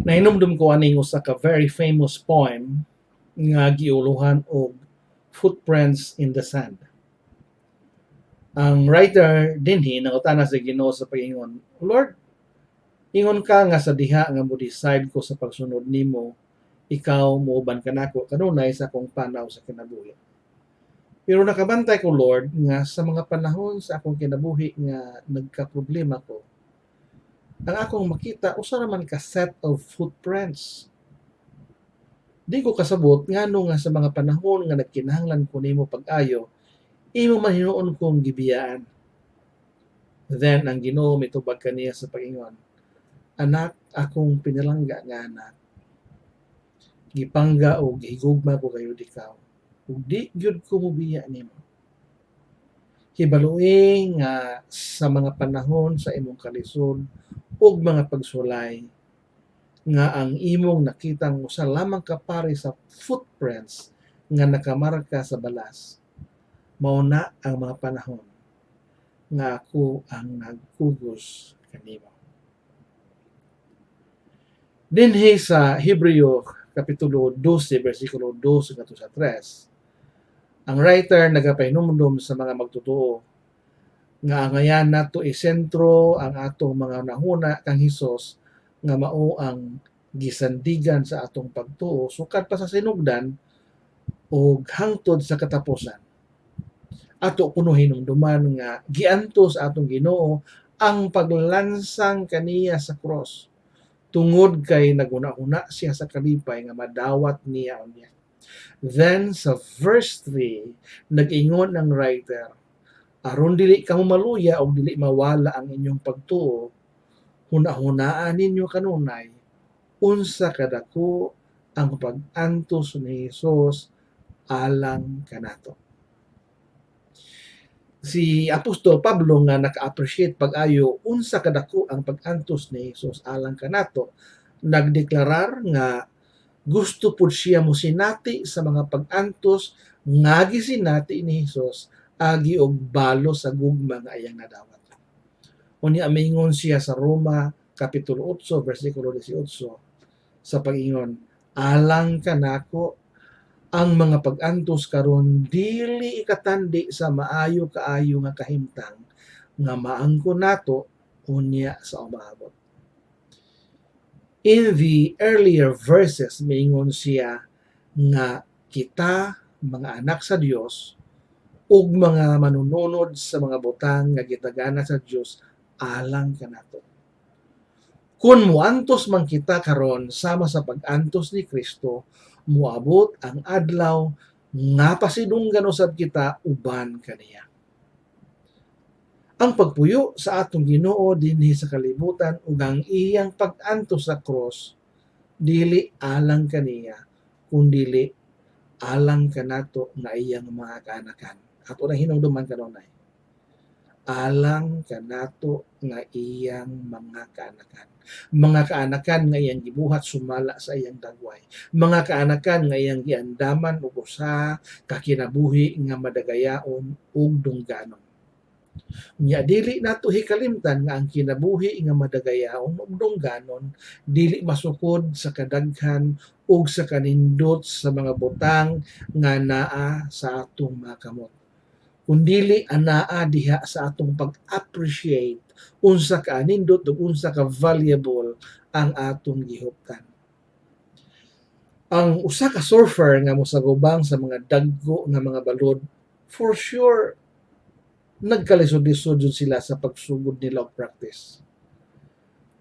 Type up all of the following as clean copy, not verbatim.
Nahinumdum ko aning usa ka very famous poem nga giuluhan og "Footprints in the Sand." Ang writer dinhi nangutana sa Ginoo sa pag-ingon, "Lord, ingon ka nga sa diha nga mo-decide ko sa pagsunod nimo, ikaw muuban kanako kanunay sa akong panaw sa kinabuhi. Pero nakabantay ko, Lord, nga sa mga panahon sa akong kinabuhi nga nagka-problema ko, ang akong makita usa ra man ka set of footprints. Di ko kasabot ngano nga sa mga panahon nga nagkinahanglan ko nimo pag-ayo, imo man hinuon kong gibiyaan." Then ang Ginoo mitubag kaniya sa pag-ingon, "Anak, akong pinalangga nga anak, gipangga og gihigugma ko gayud ikaw, ug di gyud ko mobiya nimo. Hibaloi nga sa mga panahon sa imong kalisod ug mga pagsulay, nga ang imong nakitang usa lamang ka pares sa footprints nga nakamarka sa balas, mao na ang mga panahon nga ako ang nagkugos kanimo." Dinhi sa Hebreo Kapitulo 12 bersikulo 2 ngadto sa 3, ang writer nagapahinumdom sa mga magtotoo nga angayan nato isentro ang atong mga hunahuna kang Hesus nga mao ang gisandigan sa atong pagtuo sukad pa sa sinugdan ug hangtod sa katapusan. Ato kuno hinumduman nga giantos atong Ginoo ang paglansang kaniya sa cross tungod kay naghuna-huna siya sa kalipay nga madawat niya unya. Then sa verse 3, nag-ingon ang writer, "Aron dili kamo maluya og dili mawala ang inyong pagtuo, hunahunaa ninyo kanunay unsa kadako ang pag-antos ni Hesus alang kanato." Si Apostol Pablo nga naka-appreciate pag-ayo unsa kadako ang pag-antos ni Hesus alang kanato, nagdeklarar nga gusto pud siya mosinati sa mga pag-antos nga gisinati ni Hesus agi og balo sa gugma nga iyang nadawat. Unya mingon siya sa Roma Kapitulo 8 bersikulo 18 sa pag-ingon, "Alang kanako ang mga pag-antos karon dili ikatandi sa maayo kaayo nga kahimtang nga maangkon nato unya sa umaabot." In the earlier verses, miingon siya nga kita mga anak sa Dios ug mga manununod sa mga butang nga gitagana sa Dios alang kanato. Kung muantos man kita karon sama sa pag-antos ni Kristo, moabot ang adlaw nga pasidunggan usab kita uban kaniya. Ang pagpuyo sa atong Ginoo dinhi sa kalibutan ug ang iyang pag-antos sa cross dili alang kaniya kundili alang kanato nga iyang mga kaanakan. Ato nang hinumduman kanunay. Alang kanato nga iyang mga kaanakan. Mga kaanakan nga iyang gibuhat sumala sa iyang dagway. Mga kaanakan nga iyang giandaman og usa ka kinabuhi nga madagayaon ug dungganon. Unya dili nato hikalimtan nga ang kinabuhi nga madagayaon ug dungganon dili masukod sa kadaghan ug sa kanindot sa mga butang nga naa sa atong mga kamot, kundili anaa diha sa atong pag-appreciate unsa ka anindot ug unsa ka valuable ang atong gihuptan. Ang usa ka surfer nga mosagubang sa mga dagko nga mga balod, for sure nagkalisod-lisod jud sila sa pagsugod nila og practice.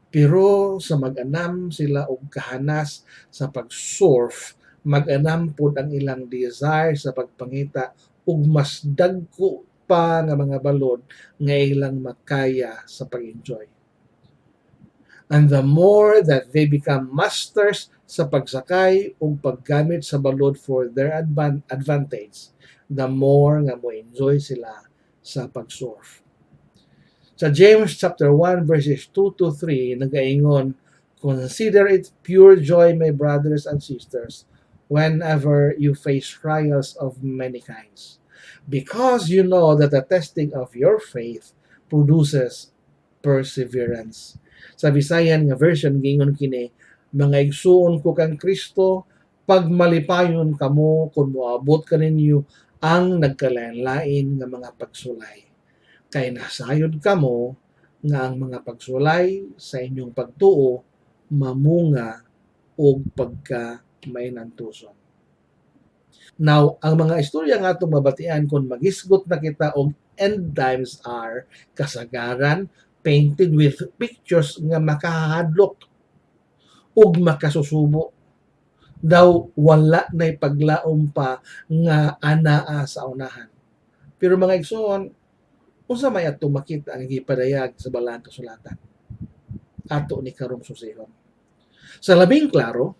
Pero sa mag-anam sila og kahanas sa pag-surf, mag-anam pod ang ilang desire sa pagpangita og mas dagko pa nga mga balod nga ilang makaya sa pag-enjoy. And the more that they become masters sa pagsakay ug paggamit sa balod for their advantage, the more nga mo-enjoy sila sa pag-surf. Sa James chapter 1 verses 2 to 3, nagaingon, "Consider it pure joy, my brothers and sisters, whenever you face trials of many kinds, because you know that the testing of your faith produces perseverance." Sa Visayan nga version, giingon kini, Mga igsuon ko kang Kristo, pagmalipayon kamo kung moabot kaninyo ang nagkalain-lain nga mga pagsulay. Kay nasayod kamo nga ang mga pagsulay sa inyong pagtuo mamunga og pagka mainantuson. Now, ang mga istorya nga atong mabatian kung magisgot na kita og end times are kasagaran painted with pictures nga makahadlok ug makasusubo. Daw wala na'y paglaom pa nga anaa sa unahan. Pero, mga igsoon, unsa may atong makita ang gipadayag sa Balaang Kasulatan? Ato ni karong susihon. Sa labing klaro,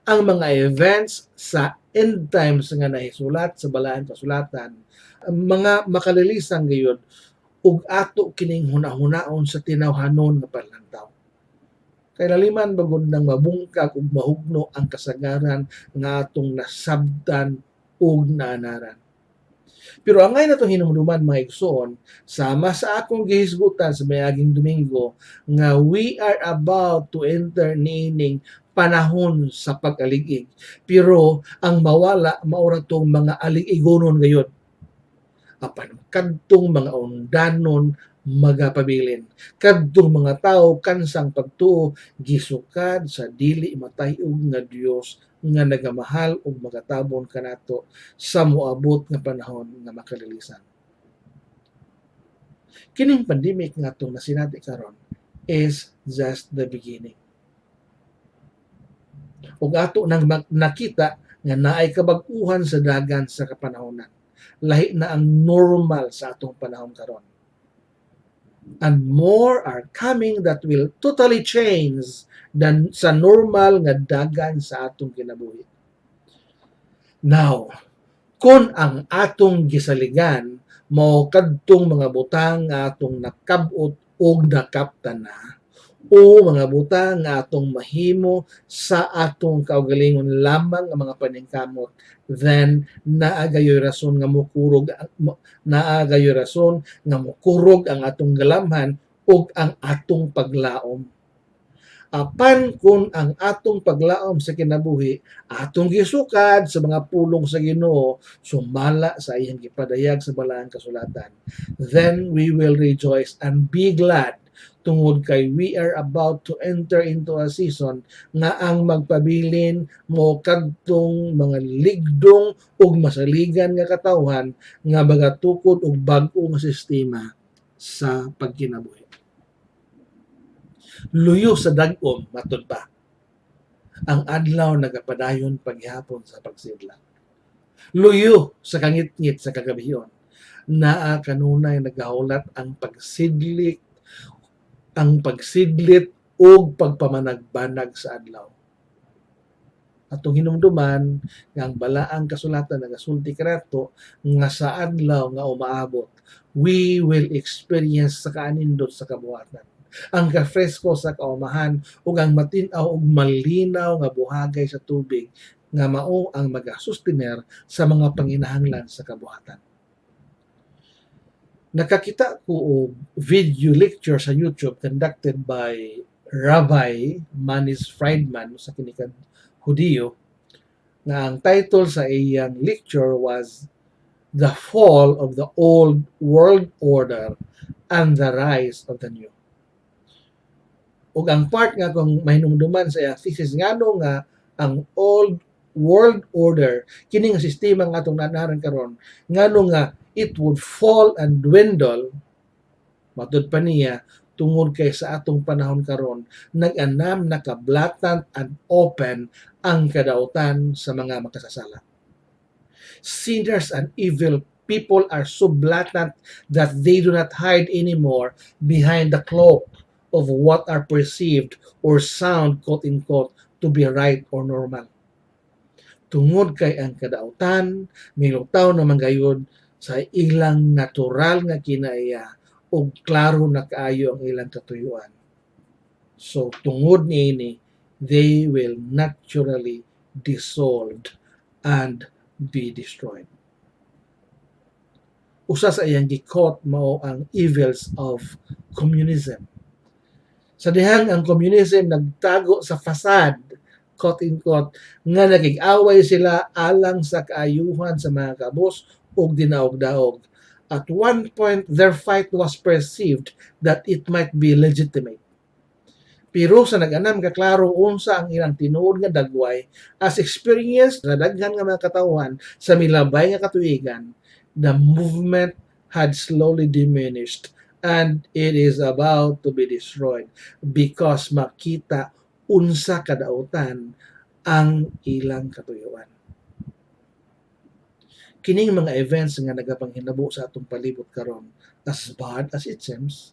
ang mga events sa end times nga nahisulat sa Balaang Kasulatan, mga makalilisang gayud ug ato kining hunahunaon sa tinawhanon nga panlantaw. Kay laliman bagod nang mabungkag ug mahugno ang kasagaran nga atong nasabtan ug naanaran. Pero angay natong hinumduman, mga igsoon, sama sa akong gihisgutan sa miaging Domingo nga we are about to enter niining panahon sa pag-alig-ig. Pero ang mawala mao ra tong mga alig-igonon gayud. Apan kadtong mga undanon magapabilin. Kadtong mga tawo kansang pagtuo gisukad sa dili matay-og nga Dios nga nagamahal ug magatabon kanato sa moabot nga panahon nga makalilisan. Kining pandemic nga atong nasinati karon is just the beginning. Ug ato nang nakita nga naay kabag-uhan sa dagan sa kapanahonan. Lahi na ang normal sa atong panahon karon. And more are coming that will totally change than sa normal nga dagan sa atong kinabuhi. Now, kung ang atong gisaligan mao kadtong mga butang nga atong nakab-ot og nakaptan na o mga butang nga atong mahimo sa atong kaugalingon lamang nga mga paningkamot, then naa gayoy rason nga mokurog ang atong galamhan ug ang atong paglaom. Apan kung ang atong paglaom sa kinabuhi atong gisukad sa mga pulong sa Ginoo sumala sa iyang gipadayag sa Balaang Kasulatan, then we will rejoice and be glad tungod kay we are about to enter into a season nga ang magpabilin mo kadtong mga ligdong ug masaligan nga katawhan nga magatukod og bag-o nga sistema sa pagkinabuhi. Luyo sa dag-om, matud pa. Ang adlaw nagapadayon paghapon sa pagsidla. Luyo sa kangitngit sa kagabion. Naa kanunay nagahulat ang pagsidlit ug pagpamanagbanag sa adlaw. Atong hinumduman nga ang Balaang Kasulatan nagasulti kanato nga sa adlaw nga umaabot, we will experience sa kaanindot sa kabuhatan. Ang kafresko sa kaumahan ug ang matin-aw ug malinaw nga buhagay sa tubig nga mao ang magasustener sa mga panginahanglan sa kabuhatan. Nakakita ko og video lecture sa YouTube conducted by Rabbi Manis Friedman sa kini ka Hudiyo nga ang title sa iyang lecture was "The Fall of the Old World Order and the Rise of the New." Ug ang part nga akong mahinumduman sa iyang thesis, ngano nga ang old world order, kini nga sistema nga atong naanaran karon, ngano nga it would fall and dwindle, matud pa niya, tungod kay sa atong panahon karon nag-anam na ka blatant and open ang kadautan sa mga makasasala. Sinners and evil people are so blatant that they do not hide anymore behind the cloak of what are perceived or sound, quote unquote, to be right or normal. Tungod kay ang kadautan milutaw naman gayud sa ilang natural nga kinaiya ug klaro na kaayo ang ilang katuyuan. So tungod niini, they will naturally dissolved and be destroyed. Usa sa iyang gi-quote mao ang evils of communism. Sa dihang ang communism nagtago sa facade quote in quote, nga nakig-away sila alang sa kaayuhan sa mga kabus ug dinaog-daog. At one point, their fight was perceived that it might be legitimate. Pero sa nag-anam kaklaro unsa ang ilang tinuod nga dagway as experienced sa daghan nga mga katawhan sa milabay nga katuigan, the movement had slowly diminished and it is about to be destroyed because makita unsa kadautan ang ilang katuyuan. Kining mga events nga nagapanghinabo sa atong palibot karon, as bad as it seems,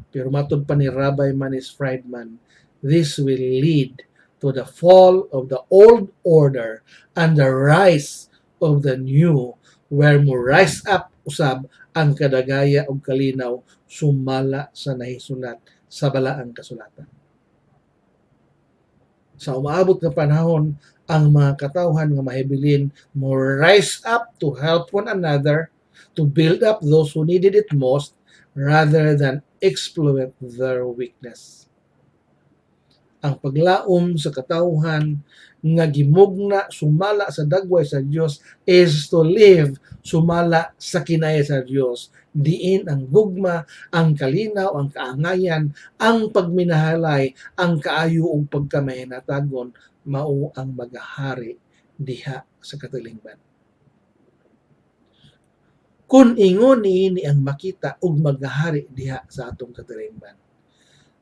pero matud pa ni Rabbi Manis Friedman, this will lead to the fall of the old order and the rise of the new, where mo rise up usab ang kadagaya og kalinaw sumala sa nahisulat sa Balaang Kasulatan. Sa umaabot nga panahon, ang mga katawhan nga mahibilin mo rise up to help one another, to build up those who needed it most, rather than exploit their weakness. Ang paglaom sa katawhan nga gimugna sumala sa dagway sa Dios is to live sumala sa kinaya sa Dios, diin ang gugma, ang kalinaw, ang kaangayan, ang pagminahalay, ang kaayo ug pagkamahinatagon mao ang magahari diha sa katilingban. Kung ingon niini ang makita ug magahari diha sa atong katilingban,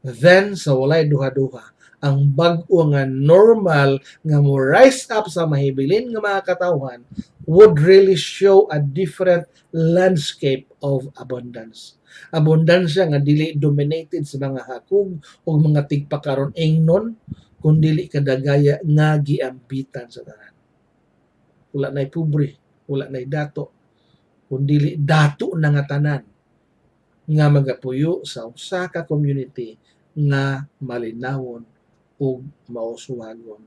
then sa walay duha-duha, ang bag-o nga normal nga mo rise up sa mahibilin nga mga katawhan would really show a different landscape of abundance. Abundansya nga dili dominated sa mga hakog o mga tigpakaron ingnon, kun dili kadagaya nga giambitan sa tanan. Wala na'y pobre, wala na'y dato, kun dili dato na nga tanan nga magapuyo sa usa ka community nga malinawon ug mauswagon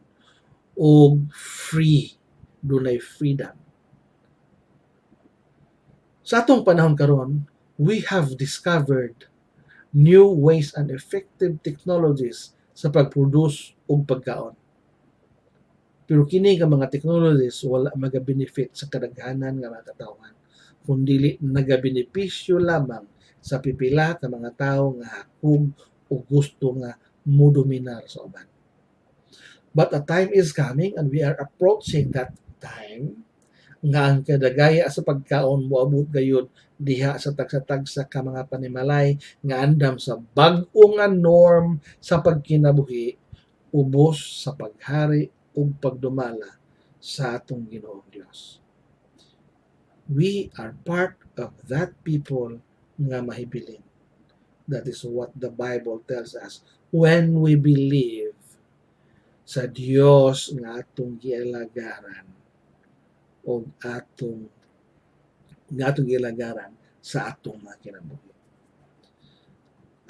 ug free, dunay freedom. Sa atong panahon karon, we have discovered new ways and effective technologies sa pag-produce og pagkaon. Pero kini nga mga technologies wala magabenefit sa kadaghanan nga mga katawhan, kundili nagabenepisyo lamang sa pipila ka mga tawo nga hakog o gusto nga modominar sa uban. But a time is coming, and we are approaching that time, nga ang kadagaya sa pagkaon moabot gayud diha sa tagsa-tagsa ka mga panimalay nga andam sa bag-o nga norm sa pagkinabuhi ubos sa paghari ug pagdumala sa atong Ginoong Dios. We are part of that people nga mahibilin. That is what the Bible tells us when we believe sa Dios nga atong gialagaran o atong nga atong gialagaran sa atong mga kinabuhi.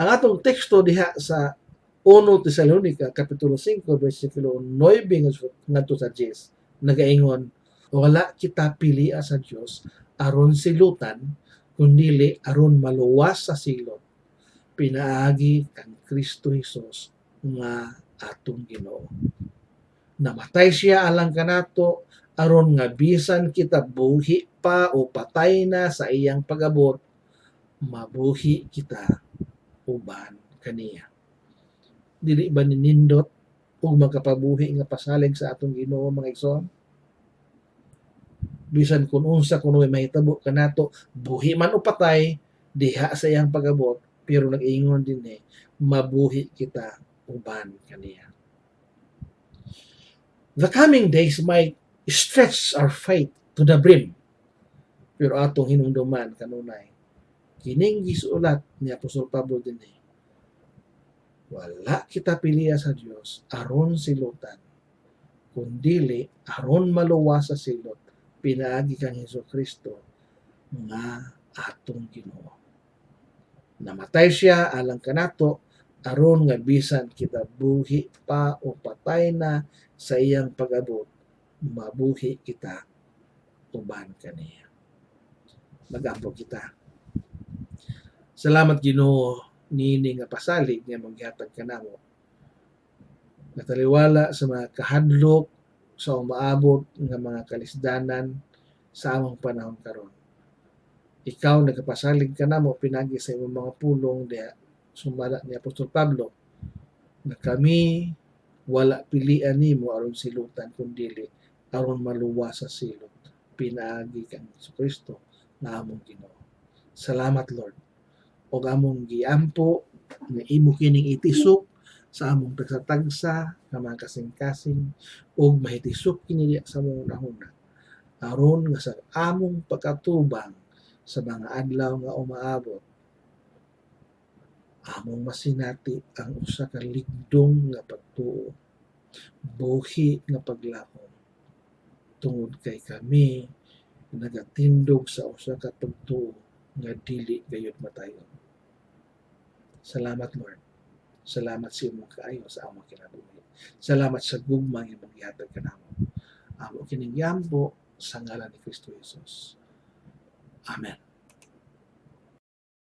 Ang atong teksto diha sa 1 Tesalonica kapitulo 5 bersikulo 9 ngadto sa 10 nagaingon, "Wala kita pilia sa Dios aron silutan, kundili aron maluwas sa silot pinaagi kang Kristo Hesus nga atong Ginoo. Namatay siya alang kanato aron nga bisan kita buhi pa o patay na sa iyang pag-abot, mabuhi kita uban kaniya." Dili ba ninindot ug makapabuhi nga pasalig sa atong Ginoo, mga igsoon? Bisan kung unsa kuno mahitabo kanato, buhi man o patay diha sa iyang pag-abot, pero nag-ingon dinhi, mabuhi kita uban kaniya. The coming days might stretch our faith to the brim. Pero atong hinumduman kanunay, kining gisulat ni Apostol Pablo dinhi, "Wala kita pilia sa Dios aron silutan, kundili aron maluwas sa silot pinaagi kang Hesus Kristo nga atong Ginoo. Namatay siya alang kanato aron nga bisan kita buhi pa o patay na sa iyang pag-abot, mabuhi kita uban kaniya." Magampo kita. Salamat, Ginoo, niini nga pasalig nga imong gihatag kanamo. Nataliwala sa mga kahadlok sa umaabot nga mga kalisdanan sa among panahon karon. Ikaw nagapasalig kanamo pinaagi sa imong mga pulong diha sumala ni Apostol Pablo nga kami wala pilian nimo aron silutan kun dili aron maluwas sa silot pinaagi kang Kristo nga among Ginoo. Salamat, Lord. Og among giampo nga imo kining itisok sa among tagsa-tagsa nga mga kasing-kasing ug mahitisok kini diha sa among hunahuna aron nga sa among pagkatubang sa mga adlaw nga umaabot, among masinati ang usa ka ligdong nga pagtuo, buhi nga paglaom, tungod kay kami nagatindog sa usa ka pagtuo nga dili gayud matayon. Salamat, Lord. Salamat sa imong kaayo sa among kinabuhi. Salamat sa gugma nga imong gihatag kanamo. Amo kining giampo sa ngalan ni Kristo Jesus. Amen.